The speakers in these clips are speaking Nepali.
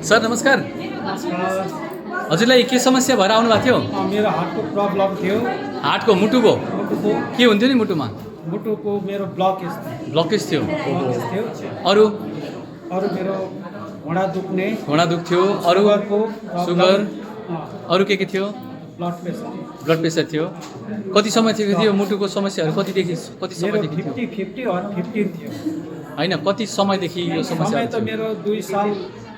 सर नमस्कार। नमस्कार। हजुरलाई के समस्या भएर आउनु भएको थियो? मेरो हार्टको प्रब्लम थियो। हार्टको मुटुको मुटुको के हुन्थ्यो नि मुटुमा? मुटुको मेरो ब्लकेज थियो। अरू अरू मेरो घुँडा दुख्ने, घुँडा दुख्थ्यो। अरू सुगरको सुगर, अरू के थियो? ब्लड प्रेसर थियो। कति समय थियो मुटुको समस्याहरू? कति समयदेखि थियो? 50 और 15 थियो। होइन, कति समयदेखि यो समस्या समय त मेरो 2 साल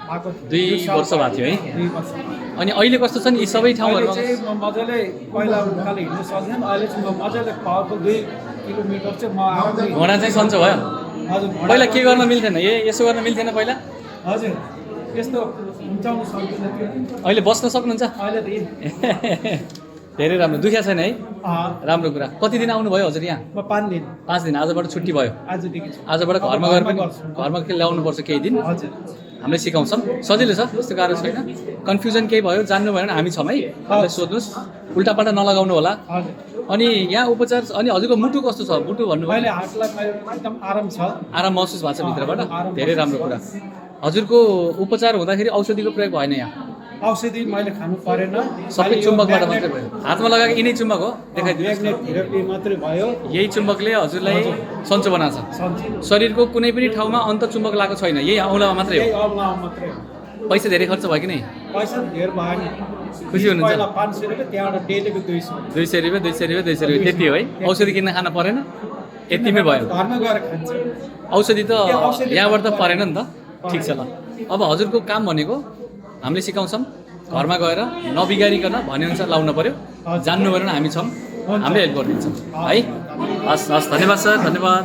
भएको थियो। 2 वर्ष भएको थियो है। 2 वर्ष। अनि अहिले कस्तो छ नि यी सबै ठाउँहरूमा? अहिले चाहिँ म मजाले पहिला उकालो हिँड्न सक्दैन, अहिले चाहिँ म मजाले पावरफुल 2 किलोमिटर चाहिँ म आरामले घुँडा चाहिँ सन्चो भयो। हजुर। पहिला के गर्न मिल्थेन? यसो गर्न मिल्थेन पहिला? हजुर, यस्तो हुन्चाउनु सक्दैन थियो। अहिले बस्न सक्नुहुन्छ? अहिले त धेरै राम्रो। दुख्या छैन है? राम्रो कुरा। कति दिन आउनुभयो हजुर यहाँ? म 5 दिन। 5 दिन। आजबाट छुट्टी भयो? आजदेखि आजबाट घरमा गएर पनि घरमा ल्याउनुपर्छ केही दिन। हजुर, हामीले सिकाउँछौँ। सजिलो छ, त्यस्तो गाह्रो छैन। कन्फ्युजन केही भयो, जान्नु भएन हामी छौँ है। हामीलाई सोध्नुहोस्, उल्टापाल्टा नलगाउनु होला। हजुर। अनि यहाँ उपचार अनि हजुरको मुटु कस्तो छ? मुटु भन्नुभयो? अहिले हार्टलाई एकदम आराम छ। आराम महसुस भएको छ भित्रबाट? आराम धेरै राम्रो कुरा। हजुरको उपचार हुँदाखेरि औषधिको प्रयोग भएन यहाँ? औषधि मैले खानु परेन, सबै चुम्बकबाट मात्रै भयो? हातमा लगाएको यिनै चुम्बक हो? देखाइदिनु। म्याग्नेट थेरापी मात्रै भयो। यही चुम्बकले हजुरलाई सन्चो बनाएको छ? शरीरको कुनै पनि ठाउँमा अन्त चुम्बक लागेको छैन, यही औँलामा मात्रै हो? यही औँलामा मात्रै हो। पैसा धेरै खर्च भयो कि नै? पैसा धेरै भएन। खुसी हुनुहुन्छ? पहिला 500 रुपियाँ, त्यहाँबाट डेलीको 200 रुपियाँ 200 रुपियाँ त्यति हो है? औषधि किन्न खान परेन? यतिमै भयो? घरमा गएर खान्छ। औषधि त यहाँबाट त परेन नि त। ठिक छ ल। अब हजुरको काम भनेको हामीले सिकाउँछौँ, घरमा गएर नबिगारिकन भनेअनुसार लाउनु पऱ्यो। जान्नु भएन हामी छौँ, हामीले हेल्प गरिदिन्छौँ है। हस् हस्, धन्यवाद सर, धन्यवाद।